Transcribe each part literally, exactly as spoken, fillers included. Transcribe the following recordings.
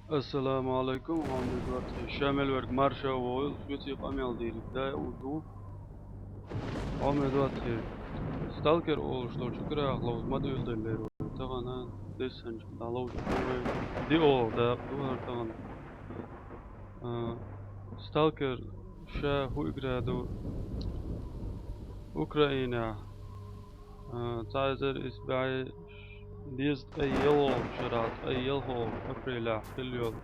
Ассаламу алейкум, хьоме доттагӀий. Ша мел верг марша вогӀийла, шуьца къамел дийриг дай уж ву. Хьоме доттагӀий, Сталкер олуш долчу играх ловза ма дуьйладеллера вай. Тахана диссанчу дӀаловзуш ду вай. ДиъолгӀа дакъа ду хӀара тахана. А, Сталкер ша хӀу игра ду Украинехь. А, цхьа эзар исс бӀе дезткъе ялхолгӀачу шарахь, ткъе ялхолгӀачу апрелехь хилла йолу,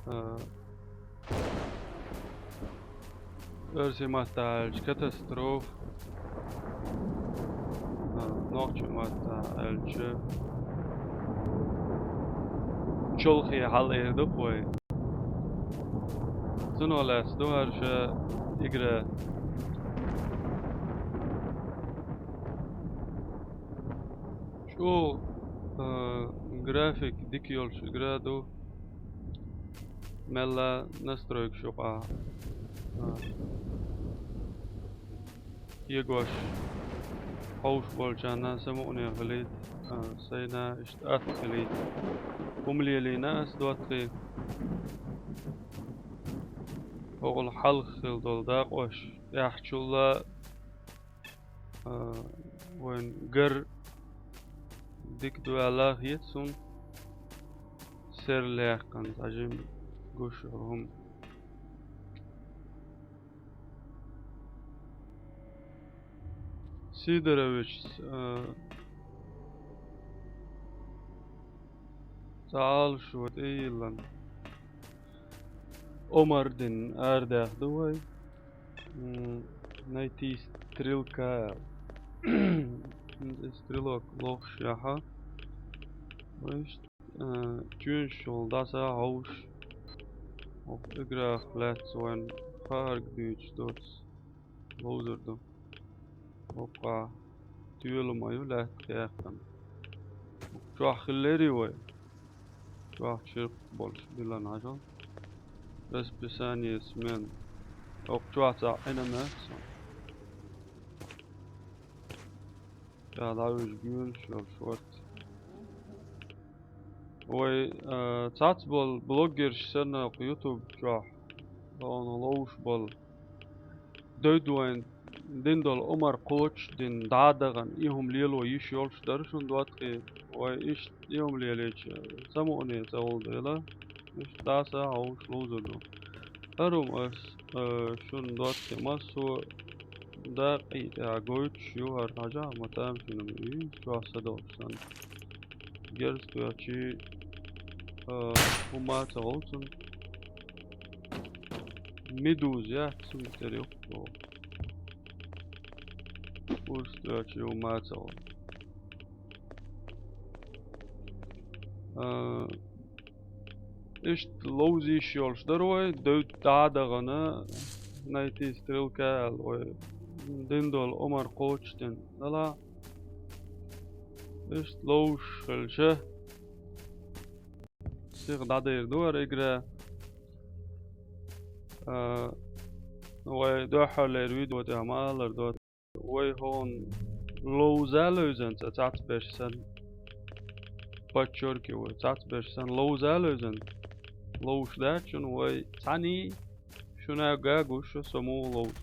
а, оьрсийн маттахь аьлча, катастрофа, а, нохчийн маттахь аьлча, чолхе хьал эр ду-кх вай. Цунах лаьцна ду хӀара ша игра. ЧӀогӀа, а, график дика йолуш игра ду. Мелла настройкаш юкъахь, а, егош хьовш болчарна самукъане хилийта, а, сайна иштта атта хилийта. ХӀума лелийна ас, доттагӀий. ХӀокхул хьалха хилла долу дакъош тӀаьхьачул а, а, вайн гар дика ду аьлла хета суна. Серла яьккхина цхьа жима гуш йолу хӀума. Сидоровичас, а, цхьа Ӏалашо тӀе а йиллина, омар дина арадаьхна ду вай. М, найти стрелка. Стрелок лохуш яхьа. Вайш, а, чоьнаш йолу дӀаса хьовш. ХӀокху играх лаьцна вайн хаарг дуьйцуш доцу ловзар ду. ХӀокху тоьлама ю лаьтта кхехкана. Чохь хиллерий вай? Чохь чиркх болуш билан хьажал. Расписание смен. ХӀокху чохь цхьа Ӏина мех сан. Ша дӀавижа гуьйнаш йолуш вац. Вай, а, цхьацца болу блогерш санна кху YouTube чохь, хьуна ловш болу. Девдда вайн дина долу омар кхочушдина, дӀа а дахана, и хӀума лело йиш йолуш дара шуна, доттагӀий. Вай иштта и хӀума лелийча, самукъане ца волу дела, иштта дӀаса хьовш ловзар ду. ХӀара хӀума ас, а, шуна, доттагӀий, массо а дакъий тӀехь гойтуш ю, хӀара хьажахь, ма тамашийна ма ю, чохь са долуш санна. Герз тоьчий, а, хӀума ца гӀолцун. Медуза яц цунна тера юккъо. Урс доьчу ю мацал. А, иштта ловзийш йолуш дара вай, девдда дӀа а дахана, найти стрелка аьлла вай. Дина долу омар кхочушдина. Дала иштта ловзуш хилча. Сиха дӀадийр ду хӀара игра. А, вай дуьххьарлера видео тӀехь ма аллара до. Вай хьуна ловза а левзан цӀа цхьацца берш санна. Подчеркиваю, цхьацца берш санна ловза а левзан. Ловзуш дац шуна вай цхьаьний. Шуна га гуш со муха ловзу.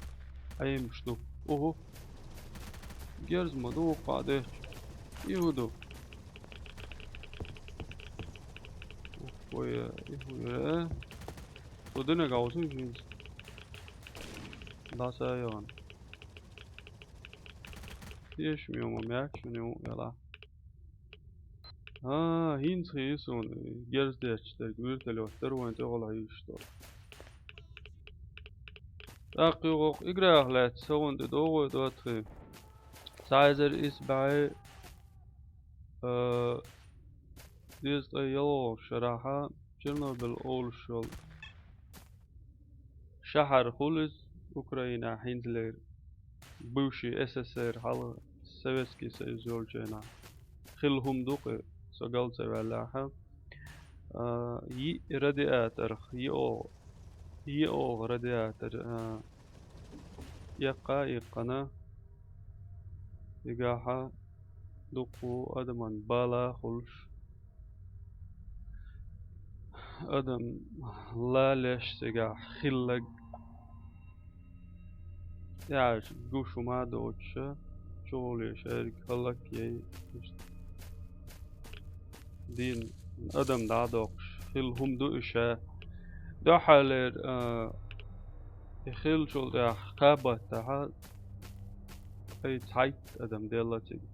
Аймаш ду. Уху. Герз ма ду, кхаа дечу. Иу ду. Уху, я, иху, я. Со динарг гӀовсу жинца. ДӀаса яхана. Тешам ю ма меца шуна юкъа яла. А, хӀинца хийсуна, герз дечу дерг вертолёт дара вайн тӀехула хьийзаш долу. ТӀаккха юха играх лаьцна согӀун тӀе догӀу доттагӀий. Цхьа эзар исс бӀе, а, дезткъе ялхолгӀачу шарахьа Чернобыль олуш йолу шахьар хуьлу иза Украинахь хӀинцалера, бывший С С С Р, хьалха Советский Союз йолчу хенахь. Хилла хӀума ду-кх, со гал ца ваьллехь. А, йиъ радиаторах, йиъо-, йиъолгӀа радиатор, а, эккха а иккхина, дигахьа дукха адаман бала хуьлуш. Адам лалеш цигахь хиллаг. Яьш гуш ма доцуша, чугӀуле шерга хӀаллак яй. Дин адам дӀадоккхуш хилла хӀума ду и ша. Дуьххьалера, а, и хиллачул тӀаьхьа кхаьбаттахьа, ай цхьайтта адам делла цига.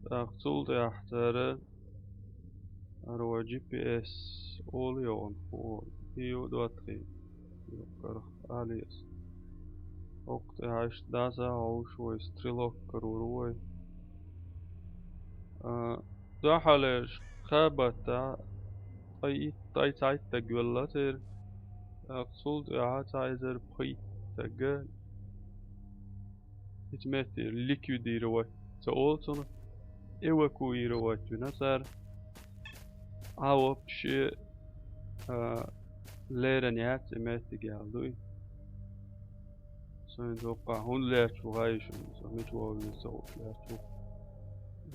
ТӀаккха цул тӀаьхьа цара ара вай G P S олу йогӀун хӀу, и ю доттагӀий, юккъарх алиас. ХӀокху тӀехь иштта дӀаса а хьовш вай стрелок карур ву вай. А, дуьххьалерчу кхаьбатта ткъе итт, ткъе цхьайтта стаг велла церан. ТӀаккха цул тӀаьхьа цхьа эзар пхийтта стаг. Иза метте ликвидировать ца олу цунах, эвакуировать вина цара. А вообще, а, леррина яц и меттиг яла дуй. Сайн доккха хӀунда лаьтташ ву хаийша, со мича вогӀу веза ца хууш лаьтташ ву.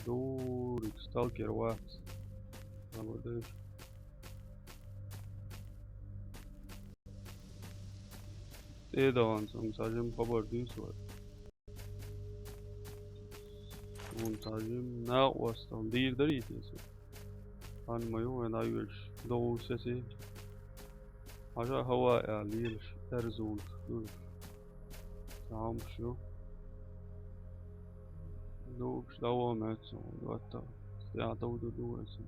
Дуриг сталкер вац. Ало дайша. ТӀедогӀанца хӀума ца жима хабар дуьйцу вай. Хьуна ца жима накъосталла дийр дарий те со? Хан ма ю вайн дӀайоьдуш догӀу сеси. Хьажа хӀаваъ аьлла лелаш, аьрзунаш дуьлуш. Цхьа хӀумаш ю. ДогӀуш дӀавоха моьтту со, ватта. Стеа товду ду вай со.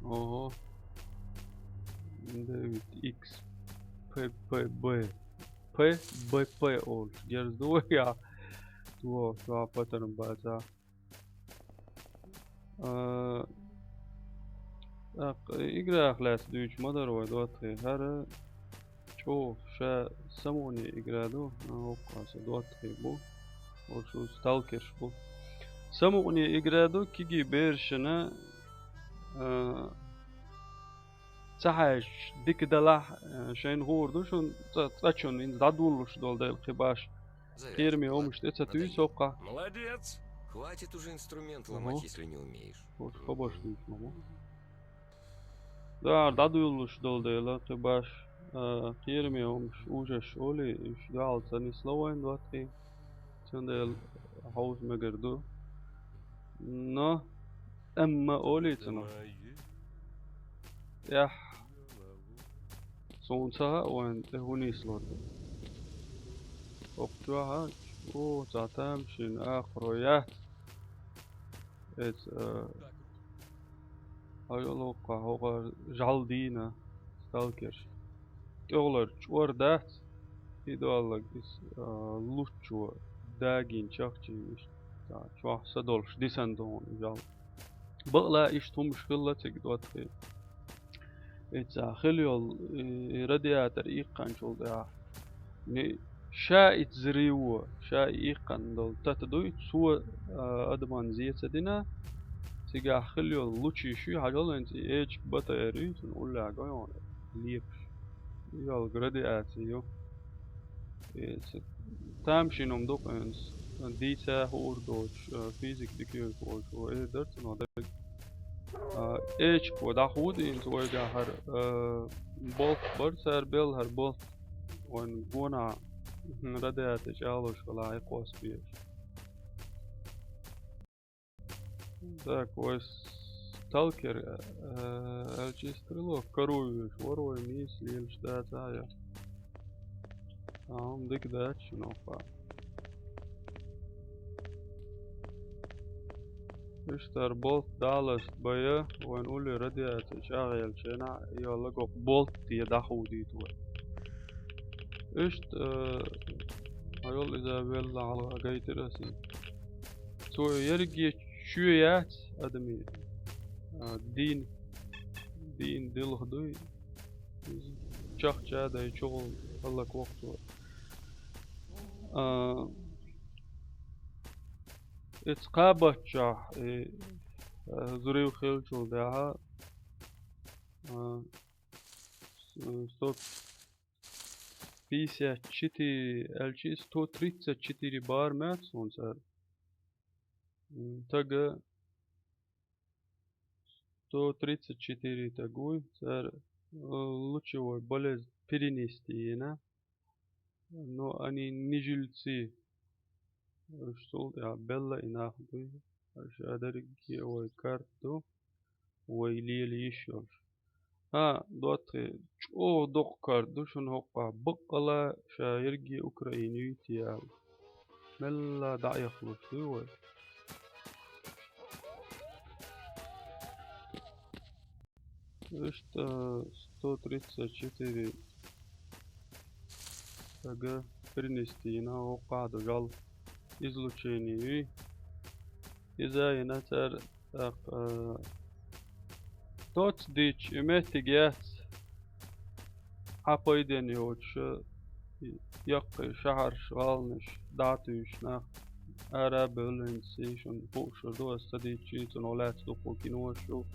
Ого. Девять X P P B. P B P олуш. Герз ду вай я. Ту, ту патарн баца. А, тӀаккха играх лаьцна дуьйцуш ма дара вай доттагӀий. ХӀара чӀогӀа ша самукъане игра ду, а, хӀокху аса доттагӀий бу, хӀорш сталкерш бу. Самукъане игра ду, кегий берашна, а, ца хьаьжча дика далахь, а, шайна хуур ду шуна, цӀа-, цӀа чунна хӀинца дӀадуллуш долу дела кхин баш. Кхераме хӀумаш тӀе ца туьйсу хӀокхахь. Молодец! Хватит уже инструмент ломать, если не умеешь. ХӀорш хабарш дуьйцу ма бу. Да, дӀадуьйлуш долу дела, кхин баш, а, кхераме хӀумаш ужаш олий, уьш дуьхьал ца нисло вайн доттагӀий. Цундела хьовса мегар ду. Но, амма олий цунах. Эхь, суна ца хаьа вайн тӀе хӀун нислур ду. ХӀокху чохь а, о, цхьа тамашийна акхаро яц. Эца, а, хьайолу хӀокхахь хӀокхара жӀаьла дийна сталкерш. ТӀехулара чӀор дац, и доллаг иза, а, луччо дагийна чахчийна иштта, цхьа чохь са долуш дисина ду хьуна и жӀаьла. Бакъала иштта хӀумаш хилла цига доттагӀий. Эца хила йолу и, и радиатор иккханчул тӀаьхьа. Ни, ша и взрыв, ша и иккхана долу тата дуй, цо, а, адаман зе ца дина, цигахь хила йолу лучи шуй хьажал вайн цӀе эчиг батаэр ю, цунна уллехь гойхьуна лепаш. И йолу радиаци ю. Эца тамашийна хӀума ду-кх хӀинца, дийца хуур доцуш, а, физика дика йоьзуш волчо эр дара цунах дерг. А, эчико дӀахуду хӀинца вайгахь хӀара, а, болт бара цара белла, хӀара болт вайн гонахь, хм, радиаци чӀагӀлуш хилахь, хьекхосса безаш. Так, вай сталкер, э, аьлча и стрелок каруй веш вара вай нийса лелаш дацахь а я. Амма дика дац шуна хӀокхахь. Иштта хӀара болт даласт бая, вайн улле радиаци чӀагӀъеллачу хенахь, и йоллаг хӀокху болт тӀе дӀахудийта вай. Иштта, э, хьайолу иза велла хьалха гайтира аса. Цо ерриге чоь яц адамийн, а, дийна, дийна дилха дуй. Иза чахча а дай чугӀул хӀаллак воккху цо. А, эца кхабаччахь, э, Э, взрыв хилчул дехьа, э, с-, сто пятьдесят четыре, аьлчи сто тридцать четыре баар моьтту суна цара. М, тага сто тридцать четыре таг вуй, цара, э, лучевой болезнь перенести йина. Но они не жильцы. Уьш цул тӀаьхьа белла и нах дуй. Аша дерриге вай карта ду, вай лела йиш йолуш. А, доттагӀий, чӀогӀа доккха карта ду шуна хӀокхахь, баккъала ша ерриге Украина юьйцу яла. Мелла дӀаэхлуш дуй вай. Иштта сто тридцать четыре тага перенести йина, хӀокхахь ду жал излучение юй. Иза йина цара тӀаккха, э, тоц дича и меттиг яц. Хьан пайденна йоцуш, яккхий шахьарш, гӀаланаш дӀа а туьйсуш нах ара а бевлла, хӀинца шуна хууш ду, аса ца дийцча, цунах лаьцна дуккха кинош ю.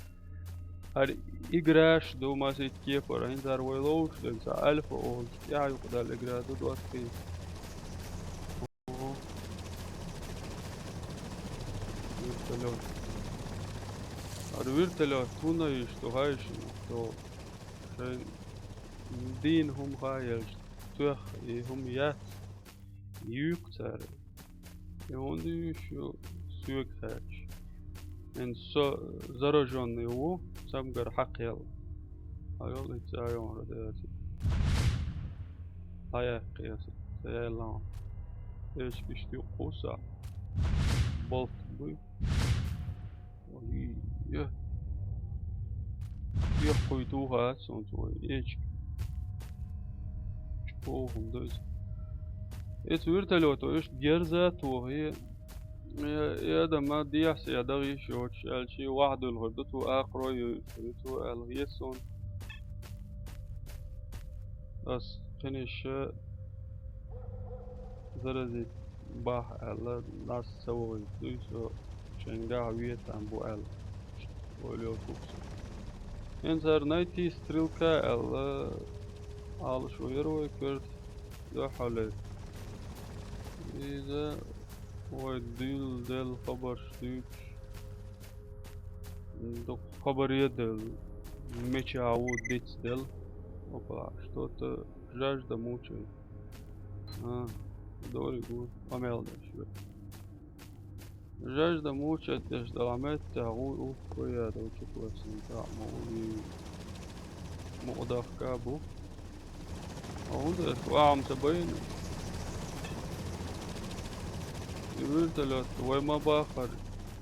ХӀара играш ду масийтта кепара, хӀинца хӀара вай ловзуш дерг, цхьа Альфа олуш, тӀаьхьа юкъадала игра ду, доттагӀий. Ого. Вертолёт. ХӀара вертолёт хӀунда йиш ду хаьий шуна? Со шайн дийна хӀума хаа елча, тоьхна и хӀума яц, юьйху цара. И хӀунда йиш ю соьга хаьттича? ХӀинца со заражённый ву, цамгар хьакхел. Хьайолу и ца йогӀур даци. Хьаяккхий аса, ца яьлла. Эчиг иштта юккъе кхуссахь. Болт буй. Ой, я. Яккхий тухац суна цо, эчиг. ЧӀогӀа хӀума ду иза. Эца вертолёто иштта герза а тохий, я, я дама дехьа-сехьа даха йиш йоцуш, аьлчи ваха дуьлхур ду цо, акхаро а юьйхур ю цо аьлла хета суна. Ас кхиниш заразить бахьа аьлла, нас ца вахийтуй со, шайнгахь ветан бу аьлла. Ойла йолчух со. ХӀинца хӀара найти стрелка аьлла, Ӏалашо яра вай коьрта дуьххьале. Иза вай дуьйладелла хабарш дуьйцуш. Дукха хабаре а делла, мичахь ву дицделла. Опа, что-то жажда мучает. А, дориг ву, къамел деш ву. Жажда мучает деш делахь меттехь ву, уххуй а долчу классин тӀаккха ма ву и мукъадахка а бу. ХӀунда аьлча вахьам ца байна. И вертолёт вай ма баххара,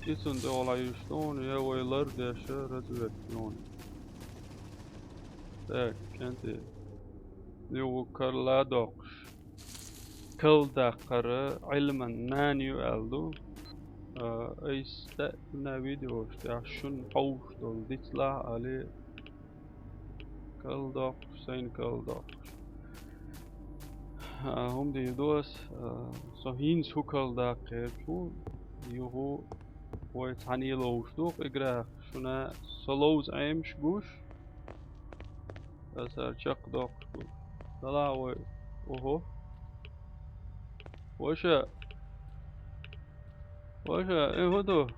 и цунна тӀехула йиш ду хьуна, я вай лардеш а разведка ю хьуна. Так, кӀентий. Юха карла доккхуш. Кал даккхар Ӏилман нана ю аьлла ду. А, айса тӀаьхьа видеош тӀехь шуна хьовш долу дицлахь а али. Кал доккхуш, сайна кал доккхуш. А, хӀума дийр ду ас, а, со хӀинца хӀу кал даккхерчу, юха вай цхьаьна ловзуш ду-кх играх, шуна со ловзу Ӏемаш гуш, аса чекхдоккхуш ду. Дала вай, охо. Ваша, Ваша, э, хӀун ду?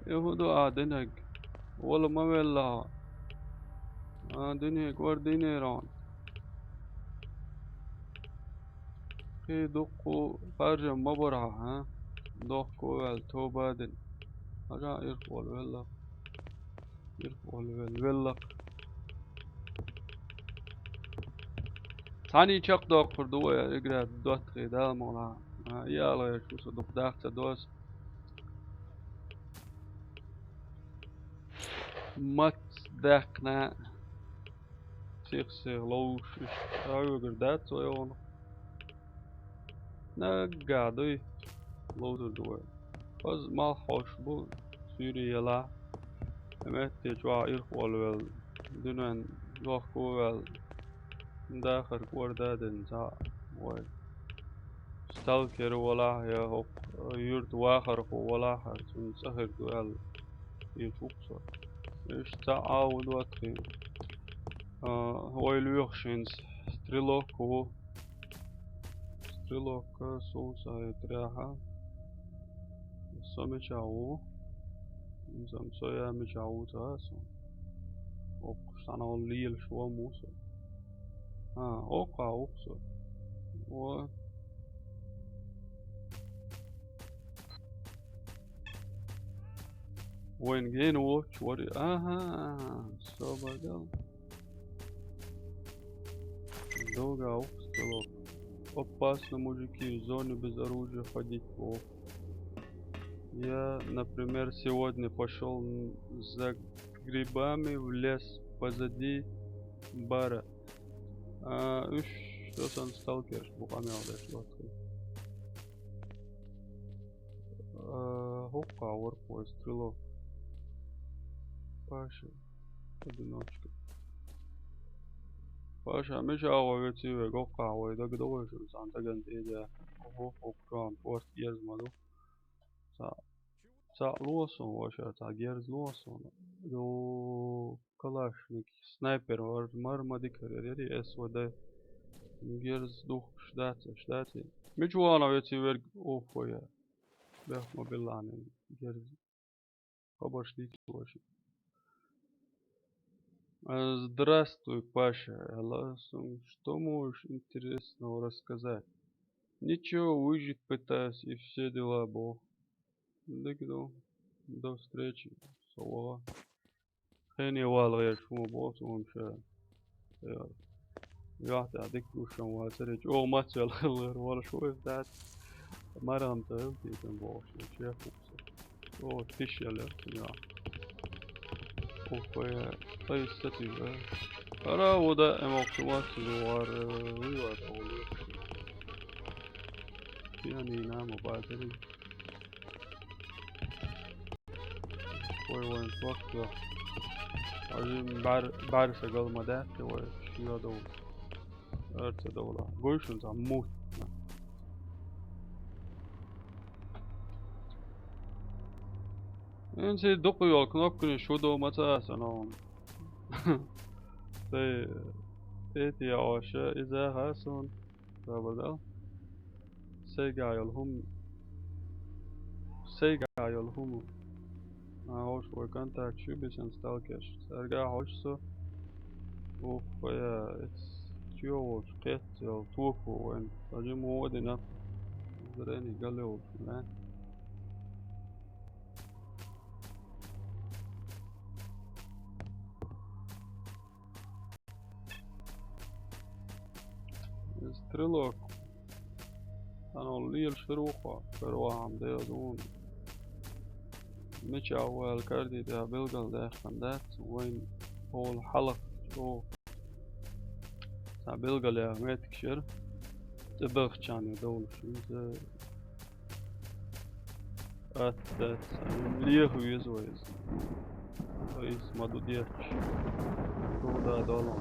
Э, хӀун ду а динарг? Вала ма велла. А, динарг вара динарон. Кхин дуккха харжам ма барахьа, а? Дохко ваьлла, тоба а дина. Хьажа ирх волу велла. Ирх волу вел-, веллакх. Цхьаьний чекхдоккхур ду вай, игра доттагӀий Дала мукъалахь. А, и ала гӀерташ ву со, дукха даккха ца до ас. Мац даьккхина, сих-сих ловзуш, иштта хьоьгур дац вай оха. Наггахь дуй, ловзур ду вай. Хаза малх хьош бу, суьйре яла, метте чохь ирх волавелла, дуьнен дохко а ваьлла, дахар кӀорда а дина цхьаъ вай. Сталкер валахь я хӀокху Юрта вахархо валахьара, цунна цӀа хир ду аьлла, кхеташ ву-кх со. Иштта цхьаъ а ву дохкий. А, вай лоьху шуна стрелок ву. Стрелок, со ца хетарехь, со мичахь ву? М, со я мичахь ву ца со. Оккхуш санна лелаш ван ву со. А, оккхахь ву-кх со. Во. Вайн гена воцуш вара. Аха, аха, со бадал. Долго ух, стрелок. Опасно, мужики, в зоне без оружия ходить плохо. Я, например, сегодня пошёл н-, за грибами в лес позади бара. А, уьш, со сан сталкерш бу къамел деш лоцу. А, хӀоккхахь вара вай стрелок. Паша. Одиночка. Паша, мичахь ву веций вай, хӀоккхахь вай, дагадогӀуш, цхьана стагана тӀе а даьхна. Хо-, хӀокху чохь порт герз ма ду. Цхьаъ, цхьаъ ло суна, ваша, цхьа герз ло суна. Ду, калашник, снайпер, мар-, мар ма дика хир яра, яра, эс в дэ. Герз духкуш дац, аш дац. Мича вахана веций верг, оф, вая. Бех ма билла герз. Хабарш дийцича ваша. Э, здравствуй, Паша. Hello, сон. Что можешь интересного рассказать? Ничего, выжить пытаюсь и все дела, бо. ДагадогӀу. До встречи. Со ваха. Хене вала гӀерташ ву боху цо хӀума ша. Йо. Йохта дика гуш ма вацара, чӀогӀа мацвелла хилла вара, вала шу вай дац. Марам тӀе хӀума тӀе бохуш, чехуца. О, тиш яла яра цуьнан. Ух, вай, ай, сатийла. Ара, ву да, эмокху вац, вара, вуй вара, вуй. Пианино ма бацара. Вай, вайн тохка. Хьажа бӀар-, бӀаьрса гал ма даьккхи вай, шен довла. Арца довла. Гой шуна цхьа мутна. Эн ци дукха йолу кнопканаш шу до ма ца аса ногӀун. Тхай, эти я оша, иза хасун. Добр дал. Сайга йолу хӀума. Сайга йолу хӀума. А, хӀорш вай контакт шу бисен сталкерш. Цаьрга хьожуш со. Ух, я, эц чуьйогӀуш кхетта йолу токо вайн. Ца жима вон а дина. Зрени гале волуш, да? Иза стрелок. Хьан олу лелаш хир ву хьо, хир вахьа деза вуна. Мичахь ву аьлла карди тӀехь билгалдаьккхина дац, вайн олу хьалха чӀогӀа. Цхьа билгалъяьхна меттигаш яра. ТӀебахчане довлуш. Иза Атта, леха веза вай иза. Вай иза ма ду детташ. Ду да долу.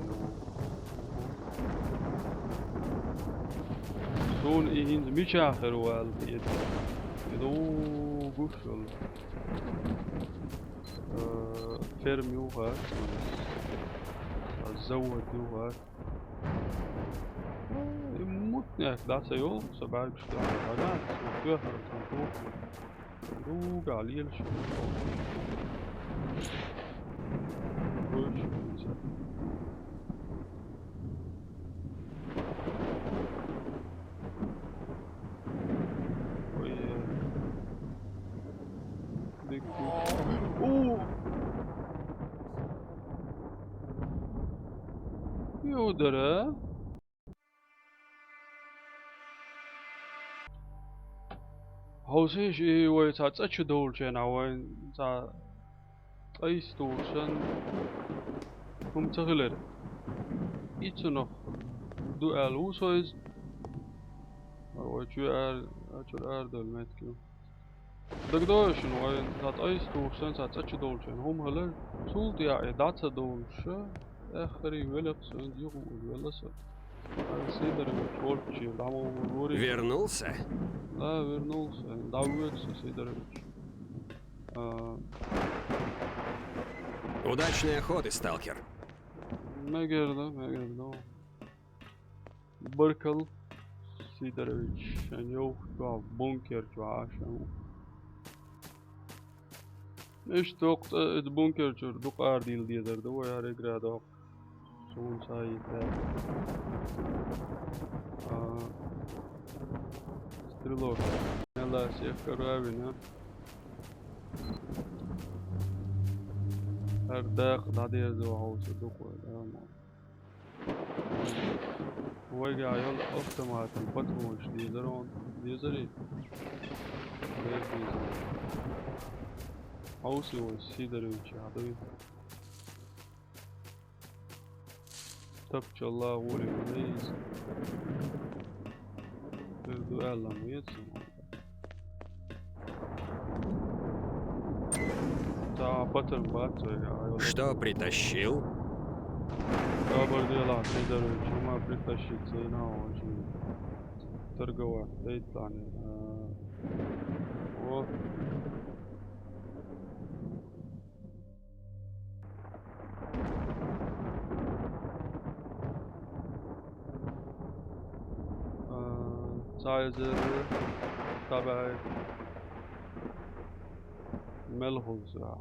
Суна и хӀинца мичахь хир ву аьлла хета. И ду гуш йолу. Э, ферма ю хӀара. Завод ю хӀара. И мутнех дӀа ца йолу, со бӀаьргаш тӀехь вара, со тоьхна сан тоьхна. Дуга лелаш. Гуш. Ой, э. Дик. О! Юдара. Хьовсийша, и вай цхьа цӀа чу довлучу хенахь вайн цхьа ткъайс тухуш санна хӀума ца хилира. И цунах ду аьлла ву со иза. Вай чу ара, чуьра арадевлла меттиг ю. ДагадогӀий шуна, вайн цхьа ткъайс тухуш санна цхьа цӀа чу довлучу хенахь хӀума хилира, цул тӀаьхьа и дӀа ца довлуш, эххарий велира со, хӀинца юха а велла со. Сидорович, орчи, дӀавоьдур ву. Вернулся? Да, вернулся. ДӀавоьду со, Сидорович. А. Удачной охоты, сталкер. Мегар да, мегар да. Баркал, Сидорович, шун йовхо чу, бункер чу, а, шун. Иштта тӀаккха, э, бункер чура дукха арадийла дезар ду вай, хӀара эггара доккха. Суна ца йита. А, стрелок. Мелла сехкара вина. ХӀара дакъа дӀадерзо хьовса дукха вай, да, ма. Вайга йола автоматан патронаш дезар он, дезарий? Дер дезар. Хьовса вай Сидоровича хьадой. Тапчалла гӀоле ма дайза. Тер ду аьлла ма яц. Та патар бац вайга, а, йола. Что притащил? Добрый дела, Сидорович, чума притащить зайна очень. Торговать, дайтан. А, о. А, цхьа эзар, цхьа бӀаь. Мел хул ца?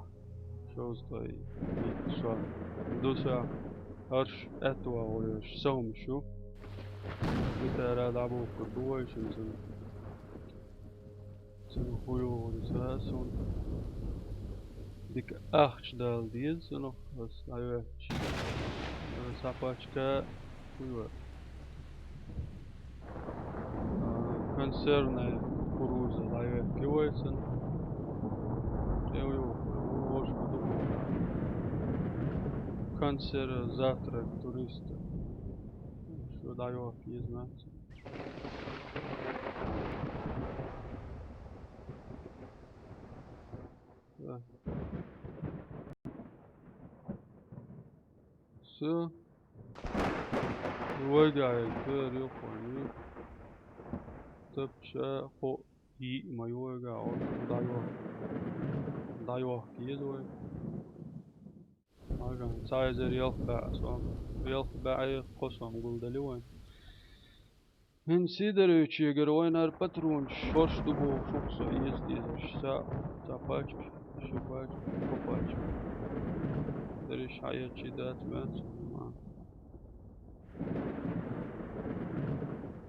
Шовзткъеи итт шо. Ду ца? ХӀорш аьттув гӀо еш, сохьмаш ю. Митара дӀабохкар ду вай шуна цунна. Цунах хӀу йогӀур ца сона. Дика ахча дала деза цунах, ас дӀайоьттача. Э, сапачка хӀу йоьр. А, консервная кукуруза дӀайоьхкий вай цунна. ТӀе йохур, вож ма ду. Консерва, завтрак туриста. Шо дӀайохка еза маца. Всё. Вайга тӀера юкъа вайна. Тапча кхо йиъ ма ю вайга, оцу дӀайохка. ДӀайохка еза вай. Ага, цхьа эзар ялх бӀаь сом. Ялх бӀаь кхо сом гулдели вайн. ХӀинца Сидоровичегара вайнара патронаш шорш ду бохуш, укх со эца дезарш. Цхьа, цхьа пачка, ши пачка, кхо пачка. Дерриш хьаэцчи дац, маьцна ма.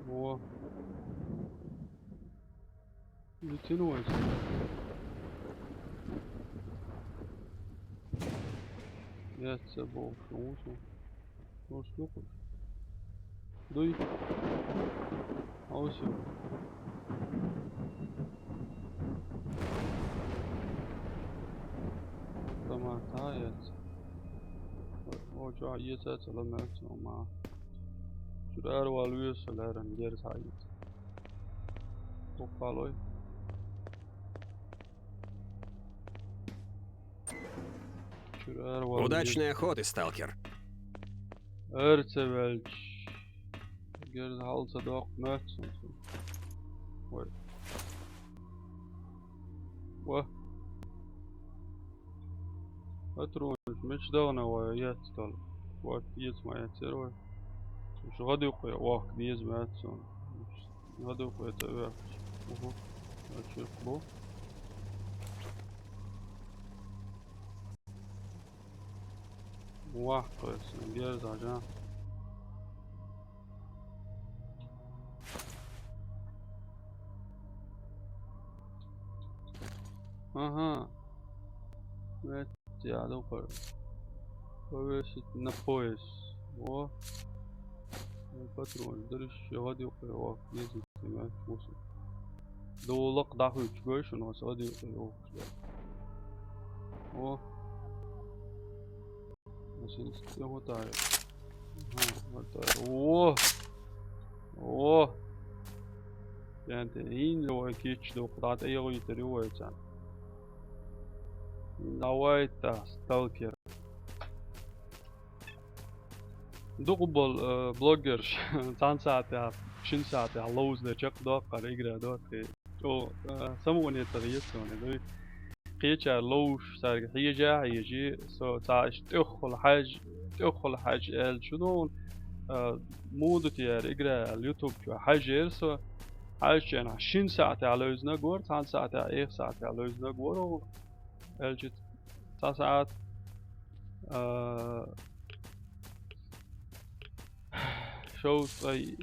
Во. Иза цӀена вай со? Яц ца бохуш, ву со. Нош лукъуш. Дуй. Хьовса. Автомат яц. О, чӀоагӀа эца ца ламаьц, ма. Чура ара вала веза со леррина, герз хьаэца. Дукха лой. Чура ара вала веза. Удачной охоты, сталкер. Ара ца ваьлча. Герз хьал ца доккха моьтту суна. Вай. Ва. Патронаш мича дахана вай, яц тала. Вот, эца ма эцар вай. Уж гӀадюкъе вахка деза маьцна. ГӀадюкъе ца ваьккхача. Уху. Ачирх бу. Вахка вай, герз хьажа. Ага. Вет, я духар. Повесить на пояс. Во. Патрон. Дальше гӀадюкъе вахка деза маьцна. Долакх дахуч гой шуна, ас гӀадюкъе вахка. Во. Ас ин стӀе хӀотта. Ага, хӀотта. Во! Во! Янте, ин вай кийча дукха дӀатӀайохийтар ю вай царна. Давай-та, сталкер. Дукха болу, э, блогерш цхьана сахьтехь, шина сахьтехь ловзале чекхдоккхура игра доций. О, э, самукъане ца хета суна, дуй. Кхечара ловзуш цаьрга хьежа а хьежий, со цхьа иштта тӀехула хьаьж-, тӀехула хьаьжча аьлла шу ду, э, муха ду те хӀара игра аьлла, YouTube чохь хьаьжира со. Хьаьжча шина сахьтехь ловзийнарг вара, цхьана сахьтехь, эх сахьтехь ловзийнарг вара. Аьлча цхьа сахьт, а, шовзткъе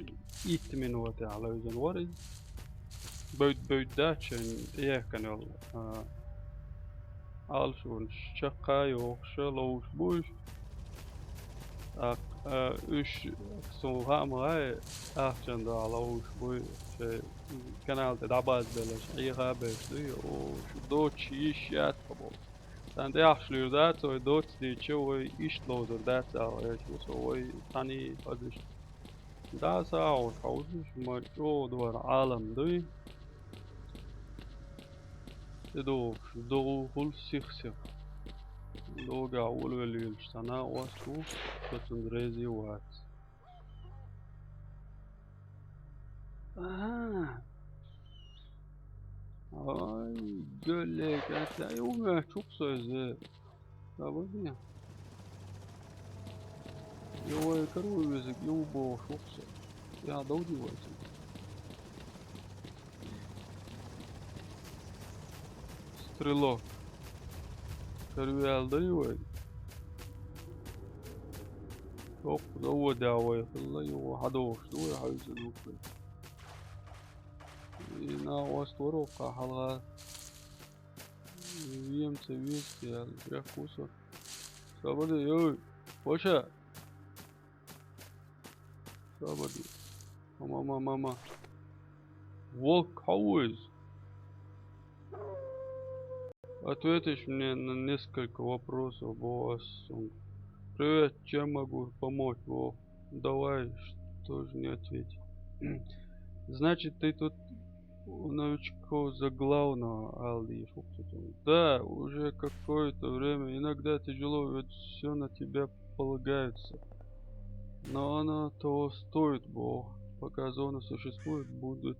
итт минотехь ловзина вара иза. Бевд-, бевддац шайн тӀеяхкина йолу, а, Ӏалашонаш чекх а йохуш ловзуш бу уьш. ТӀаккха, а, уьш суна хаам гӀай ахчана дуьхьа ловзуш бу, шайн канал тӀе дӀабазбелларш, Ӏеха а беш дуй, о, шу доцуш йиш яц тхан боху. Царна тӀехь аш луьйр дац, вай доцца дийча, вай иштта ловзур дац аьлла, гӀерташ ву со, вай цхьаьний хаза иштта. Да, сагӀа хьовсуш, ма чӀогӀа дора Ӏалам дуй. ТӀедогӀуш, догӀу хуьлу сих-сих. ДогӀа волавелла лелаш цхьа накъост ву, со цунна реза вац. Ага. Ай, гулле, катта, ай, у меня чуксо иза. Да, вот мне. Йой, кору везик, ю бо, чуксо. Я, да, удивайся. Стрелок. Карвел дай вай. Топ, заводя вай, хилла, ю, хьадош, ду, я, хьайза, ду, хилла. И на оствор, ка, хьалха. Вемца везде, я, прям кусок. Свобода, йой, Паша. Свобода. Мама, мама, мама. Волк, how is? Ответишь мне на несколько вопросов, бо ас суна. Привет, чем могу помочь, бо? Давай, что же не ответить? Значит, ты тут у новичков за главного, Алди, шо кто там? Да, уже какое-то время. Иногда тяжело, ведь всё на тебя полагается. Но оно того стоит, бо пока зона существует, будут,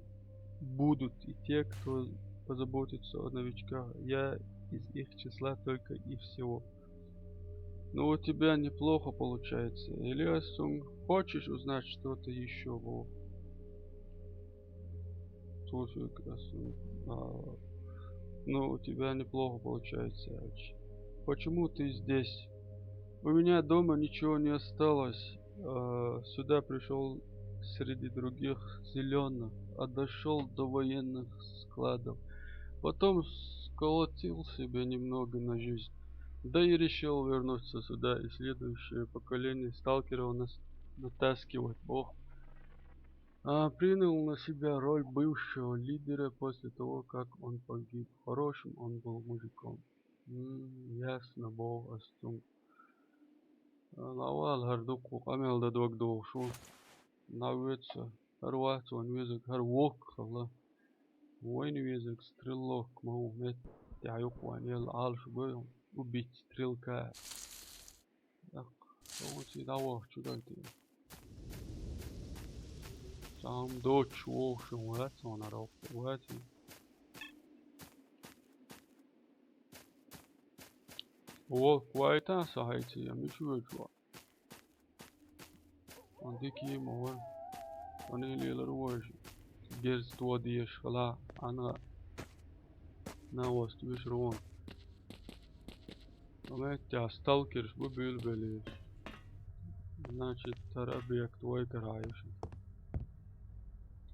будут и те, кто позаботится о новичках. Я из их числа только и всего. Но у тебя неплохо получается. Или, Ас Сунг, хочешь узнать что-то ещё, бо? Слушай, Ас Сунг, а, ну, у тебя неплохо получается, Ач. Почему ты здесь? У меня дома ничего не осталось. А, сюда пришёл среди других зелёных, а дошёл до военных складов. Потом сколотил себе немного на жизнь. Да и решил вернуться сюда и следующее поколение сталкеров нас-, натаскивать. Бо, а, принял на себя роль бывшего лидера после того, как он погиб. Хорошим он был мужиком. М, ясно, бо, Ас Сунг. А, лавал, хӀара дуккха къамел дан дог дохуш ву. Навеца. ХӀара вац вайн везарг, хӀара воккха хилла. Вайн везарг стрелок ма ву, меттехь юкъа вайн елла Ӏалаш гой, убить стрелка. Эх, со вуций дӀавахчу дайтина. Цхьа хӀума доцуш вогӀуш вац вайн хӀара воккха, вац и. Воккха вайтахь со хьайца, я мича воьдуш ву? Ван дика йийма вара. Ван и лелар вожа. Герз тоха дезаш хила, Ӏанга. Нагост вуьшур вон. Ван меттехь сталкерш бу буьйлабеллерш. Значит, тара объект вай карахь ю шуна.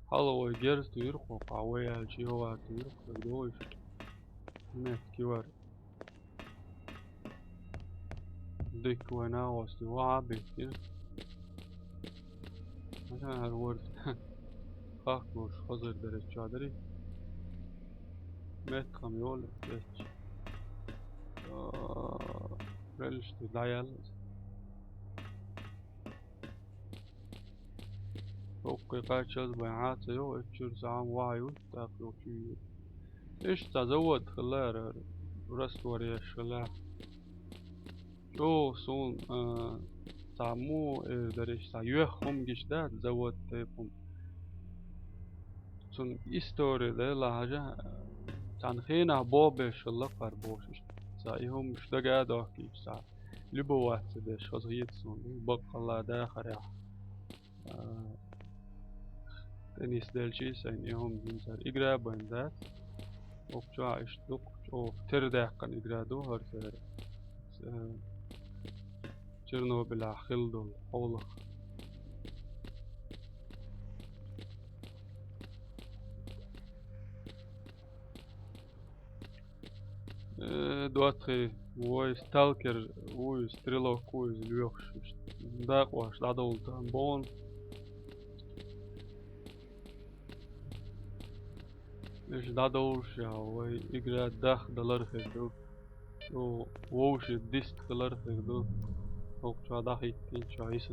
Хьала вай герз туьйру кху, кху вай аьлча, йогӀа туьйру кху, дойша. Метта кивар. Дикка вай нагӀостий вахьа а биттина. Аса хӀара вард. Хахкалуш хазар дара чу дарий. Метта хам йолу эцча. Аа, реллаш тӀе дӀаяьлла иза. Оккхий кхаччалц бен Ӏа ца йо, эцчуьра цхьа хӀума вахьа ю, тӀаккха йо чу ю. Иштта цхьа завод хилла ара, раствор еш хилла. ЧӀогӀа суна, а, цхьа муха эр дара, иштта цхьа юьхь хӀума гича дац, завод тайпа хӀума. Цун истори да лахьажа, цхьана хенахь бобеш хилла кхар бохуш иштта. Цхьа и хӀума уьш дага а дохкийча, цхьа любоваться деш, хаза хета суна, баккъалла дахарехь. А, теннис делчий сайна и хӀума хӀинца игра бен дац. Оха чохь иштта дукха чӀогӀа тера даьккхина игра ду хӀара церан. Э, Чернобылехь хилла долу хьолах. Э, доцхий, вай сталкер ву иза, стрелок ву иза лоьхуш, иштта дакъош дӀадовла там боху. Уьш дӀадовлуш яхьа, вай игра дахдалар хир ду. Цо вовшийн диск хилар хир ду. Оха чохь дӀахӀиттийча, чохь йиса